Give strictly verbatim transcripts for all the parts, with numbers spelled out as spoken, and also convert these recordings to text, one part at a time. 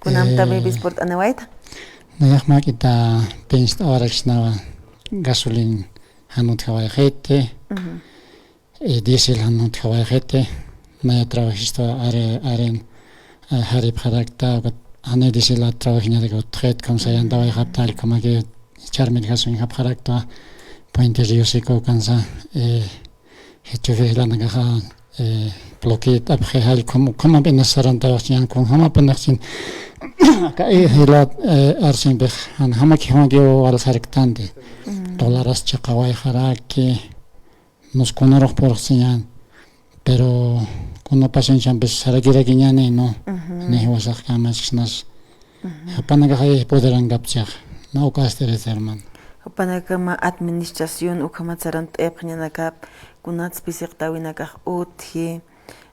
Kunamtami Eh, bispurt'aniwayta. Nayax mäk'ita pinst'awaraksnawa gasolin jan utjawayxiti, Ujú. eh, diésel jan utjawayxiti, naya trabajista are, aren, eh, jaripxarakta, ukat jani diésel trabajiñarak utjit, kunsa yantawayxapta, allkumaki charmit gasolinxapxarakta, Puente Río Seco kansa, eh, Jichhuri jilanakaxa, eh, bloqueot'apxi jall, ukham, ukhamapiniw sarantawaxchiñan, kunjamapinixchin, aka, eh, jila, eh, arsimpix, jan jamakjamakiw waljaraktanti. Mm. Dólares chiqawayxaraki, nos kunarux purxsiñan, pero kuna pacienciampis sarakirakiñäni, ¿no? Ujú. Ni jiwasax kamachsnas. Ujú. Jupanakaxa poderankapachax, ¿no? Ukasti, hermano. Jupanakax mä administración ukhamat sarant'ayapxañanakap, kunatspis siqtäwinakax utji,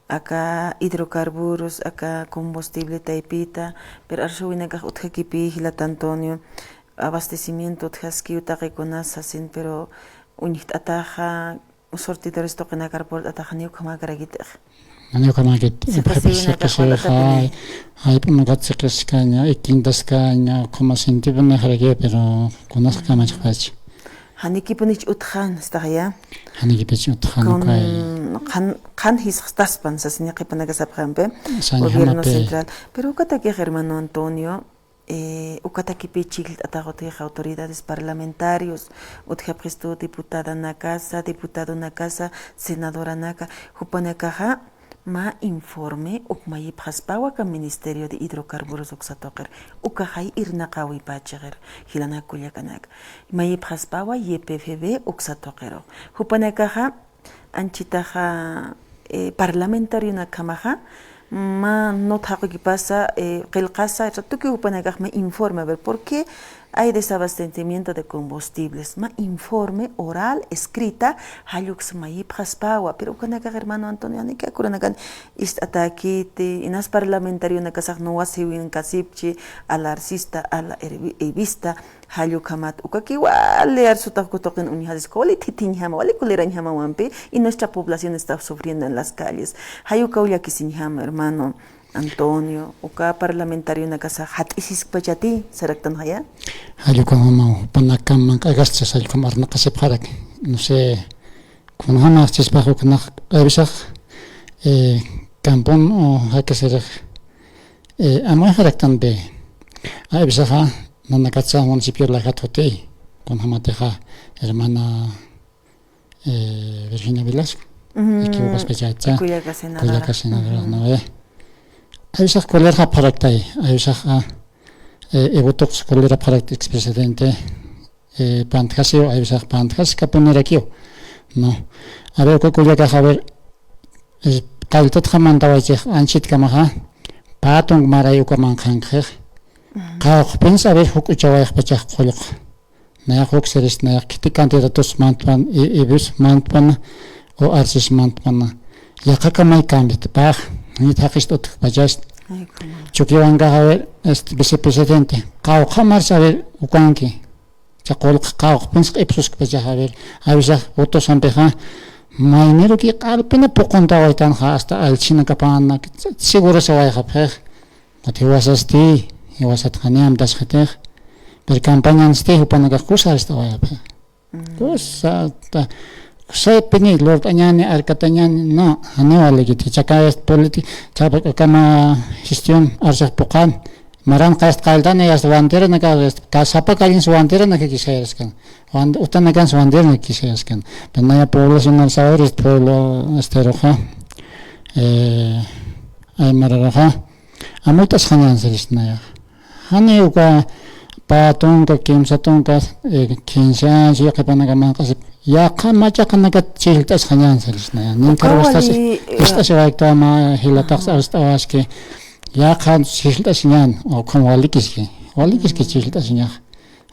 aka hidrocarburos, aka combustible taypita, pero arsuwinakax utjakipï, jilat Antonio, abastecimiento utjaskiw taqikunas sasin, pero uñjt'ataxa, surtidores tuqinakar purt'ataxa janiw ukhamäkarakitix. Janiw ukhamäkit, siqisiwinakax siqisixa, walt'atapini. Jayp'unakat siqiskaña, ikintaskaña, ukhama sintipunixaraki, pero kunas kamachxpacha. Janikipunich utjan, istaxaya. Janikipich utjan, kun, ukay. Qhan, qhan jisqtaspan, sasiña qhipanaka sapxampi. Sañjamapi. Gobierno central. Pero ukatakix, hermano Antonio, eh, ukatakipï chhijllt'atax utjix autoridades parlamentarios, utjapxistu diputadanakasa, diputadonakasa, senadoranaka, jupanakaxa mä informe uk mayipxaspawa aka Ministerio de Hidrocarburos uksa tuqir, ukaxay irnaqäwipächixir, jilanak kullakanaka. Mayipxaspawa Y P F B uksa tuqiru. Jupanakaxa, anchitaxa, eh, parlamentarionakjamaxa, mä nota jaqukipasa, eh, qillqasa, tukuy jupanakax mä informe, a ver, ¿por qué hay desabastecimiento de combustibles? Mä informe oral, escrita, jall uksa mayipxaspawa, pero ukanakax, hermano Antonio, janikiw kuranakan ist'atäkiti, inas parlamentarionakasax nuwasiwinkasipchi, ala arsista, ala ervi-, evista, jall ukhamat, ukakiw wali arsutax uka tuqin uñjasiski, wali thithiñjama, wali culerañjamawampi, y nuestra población está sufriendo en las calles. Jay ukaw llakisiñjama, hermano Antonio, uka parlamentarionakasa jat'isiskpachati, saraktanxaya. Jall ukhamamaw, jupanakam manq'akasti, jall ukham arnaqasipxarak, no sé, kunjamax chispax ukhanax, a veces, eh, campon o jakasirix, eh, amuyxaraktanpi. A veces, nanakatsa municipio lajat juti, kunjamatixa hermana, eh, Virginia Velasco. Ujú. Equivocaspachayta. Kullaka senadora. Kullaka senadora, ujú, ¿no ve? A veces colerxapxaraktay, a veces, eh, Evo Tox colerapxarakta expresidente, eh, pantjasiw, a veces pantjaskapunirakiw, ¿no? A ver, uka kullakax, a ver, eh, qalltatxa mantawaychix, anchitkamaxa, pä tunk maray uka manqhankxix. Ujú. Qawqhapinsa, a ver, juk'uchawayxpachax qullq. Nayax uksirist, nayax khiti candidatos mantpan, i-, ibis mantpan, o arsis mantpan. Yaqha kamay cambitpax, ni thaqist utjpachast. Ay, cómo. Chukiwankax, a ver, este, vicepresidente, qawqha marsa, a ver, ukanki. Cha qullq qawqhapinsa q'ipsuskpachax, a ver, a veces votosampixa, mayniruki q'alpina puquntawaytanxa, hasta allchhinakapana, segurosawayxapxix. Ukat jiwasasti, jiwasat jani amtasxitix, pero campañansti jupanakax kusa arst'awayapxi. Mm. Kusa, ta, kusaypini, lurt'añani, arkatañani, no, janiw walikiti, jichhakayast politi-, chhapa kama gestión arsix puqan, maranqayast qalltanayast banderanaka, ka-, sapa callensa banderanakakis sayaskan, band-, utanakansa banderanakakis sayaskan, pero naya población arsawirist pueblo, este, ruxa, eh, aymararuxa, amuyt'asxañän sarisnayax. Jani uka pä tunka, kimsa tunka, eh, quince años, yaqhipanaka manq'asip. Yaqha machaqanakat chhijllt'asxañän sarisnayax. Uka wali, eh, ist'asiwayktwa mä jilatax, ajá, arst'awaski. Yaqha chhijllt'asiñän, ukham walikiski. Walikiski, mm, chhijllt'asiñax.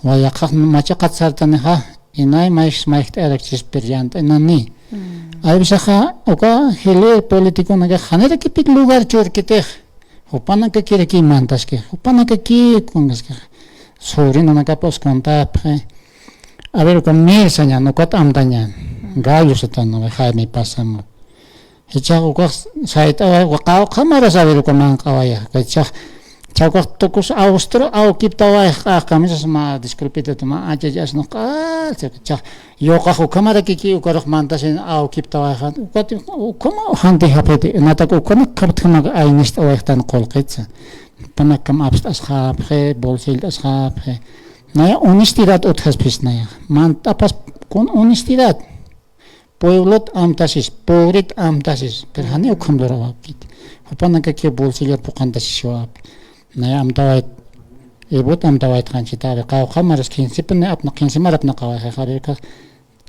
Wayaqax machaqat sartanixa, inay mayjs mayjt'ayarak chispir yant'aynani. Mm. Aypsaxa, uka jili politiconakax janirakipit lugar churkitix. Jupanakakiraki mantaski, jupanakaki kunkaski. Sobrinonakapus contapxi. A ver, uka mir sañan, ukat amtañan. Mm. Gallo satana, Jaime Pazamot. Jichhax ukax sayt'away, uka qawqha maras a ver uka manq'awaya. Jichhax Chawkax tukus austro awkiptawayxax kamisas mä disculpitata mä achachasnux q'al, chax yuqax ukhamarakiki ukarux mantasin awkiptawayxan, ukat ukhama jantixapxiti, natak ukanak khamtjamak aynist'awayxtan qullqitsa. Jupanakam apst'asxapxi, bolsillt'asxapxi. Naya honestidad utjaspis naya. Mant'apas con honestidad. Pueblot amtasis, pobret amtasis, pero jani ukham lurawapkiti. Jupanakakiw bolsillar puqantasisiwapki. Naya amtawayt, Evot amtawayt qanchita, a ver, qawqha maras quince puni apna, quince mar apna qawayxax, a ver,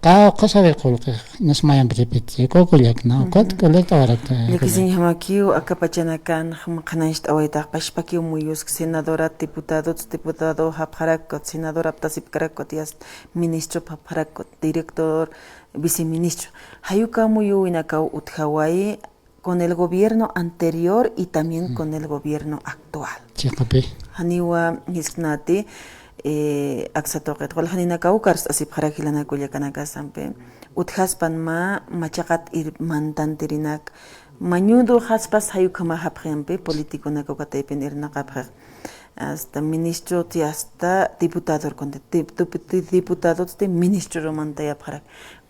qawqha saber qullqix, inas mayampi repetisi, kukullakna, ukat kullakta warakta. Llakisiñjamakiw, aka pachanakan, qhanañcht'awaytax, pachpakiw muyusk, senadorat, diputadots, diputado japxarakkut, senador aptasipkarakkut, yast, ministro japxarakkut, director, viceministro. Jayuka muyuwinakaw utjawayi con el gobierno anterior y también con el gobierno actual. Chiqapi. Janiwa jisknati, eh, aksa tuqit. Wal janinakaw karst'asipxarak jilanaka kullakanakasampi. Utjaspan mä machaqat ir mantantirinak. Mañudu jaspas jayukhama japximpi, politiconaka ukataypin irnaqapxix. Hasta ministro ti hasta diputador con dip-, dip-, diputado ti ministro romantayapxarak.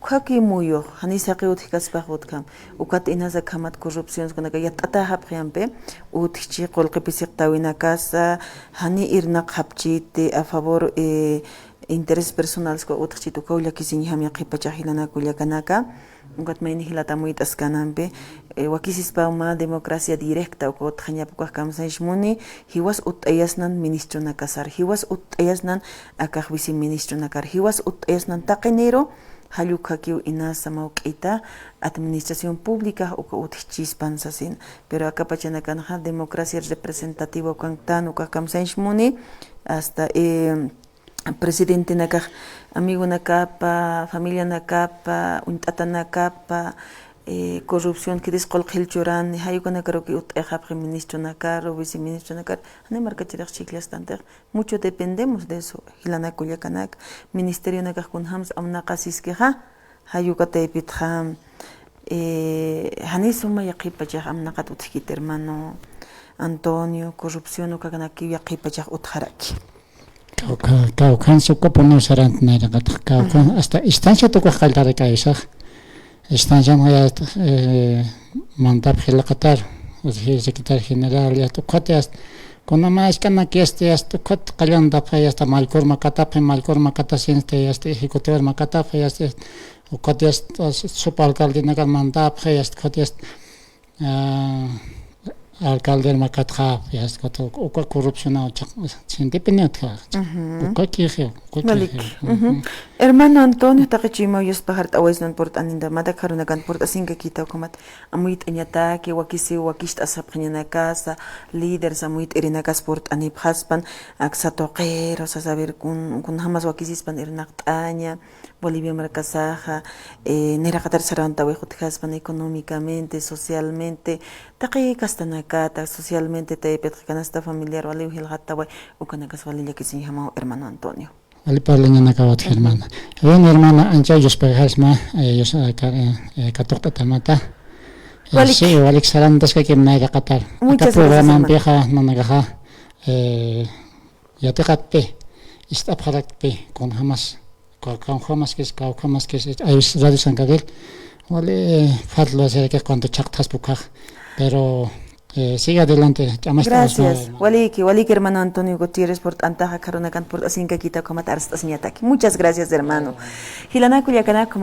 Ukhaki muyux, jani saqi utjkaspax utjam. Ukat inas akhamat corrupción kunaka yat'ata japximpi, utjchi qullqi pisiqtawinakasa, jani irnaq japchiti a favor, eh, interés personal utjchit ukaw llakisiñjam yaqhipachax jilanaka kullakanaka. Ukat mayni jilata amuyt'askanampi, eh, wakisispa mä democracia directa uka utjañap ukax kamsañch muni, jiwas utt'ayasnan ministronakasar, jiwas utt'ayasnan akax viceministronakar, jiwas utt'ayasnan taqiniru, jall ukhakiw inasa mawk'ita administración pública uka utjchispan sasin. Pero aka pachanakanxa democracia representativa ukanktan ukax kamsañch muni, hasta, eh, presidentenakax amigonakapa, familianakapa, uñt'atanakapa, eh, corrupción khitis qullqi churani, jayukanakaruki utt'ayxapxi ministronakar, viceministronakar, jani markachirix chhijllastantix, mucho dependemos de eso, jilanaka kullakanaka, ministerionakax kunjams amnaqasiskixa, jayuka taypitxa, eh, jani suma yaqhipachax amnaqat utjkiti hermano Antonio, corrupción ukakanaki yaqhipachax utjaraki. Kawkha, kawkhansa ukapuniw saranti nayraqatax, kawkhan hasta instanciat ukax qalltarakaysax. Instancian ya, eh, mantap jilaqatar, o sea, secretario general, ya, ukhat ya, kunama isk'anaki, este, ya, ukhat qallantapxi, ya, mallkur makatapxi, mallkur makatasinsti, ya, ejecutivar makatapxi, ya, ukat ya, subalcaldenakar mantapxi, ya, ukat ya, ah, alcalder makatxapxi, ya, ukat uka corrupcionaw chaq, sintipini utjax. Ujú. Uka kijiw, uka kijiw. Ujú. Hermano Antonio, taqi chuymaw yuspajart'awaysnan purt'aninta, matak jarunakan purt'asinkakita ukhamat, amuyt'añataki, wakisiw, wakicht'asapxañanakasa, líderes amuyt'irinakas purt'anipxaspan, aksa tuqiru, sasa, a ver, kun, kunjamas wakisispan irnaqt'aña, Bolivia markasaxa, eh, nayraqatar sarantawi utjaspan económicamente, socialmente, taqi kastanakata, socialmente, taypitxa canasta familiar waliw jilxataway, ukanakas wali llakisiñjamaw, hermano Antonio. Wali parlañanakawat, hermana. Bien, hermana, ancha yuspagajasma, eh, yus-, eh, ka-, eh, eh, katuqt'atamata. Eh, walik. Sí, walik sarantaskakim nayraqatar. Muchas gracias, hermana. Aka programampixa, nanakaxa, eh, yatiqatpi, ist'apxarakpi, kunjamas, ka-, kawjamaskis, kawjamaskis, ay, Radio San Gabriel, wali, eh, falta lo hacer aquí cuando chaqthaspa ukax, pero, eh, sigue adelante, ch'amasta. Gracias. Waliki, waliki, hermano Antonio Gutiérrez, purt'antaxa, karunakan purt'asinkakita ukhamat arst'asiñataki. Muchas gracias, hermano. Jilanaka kullakanaka,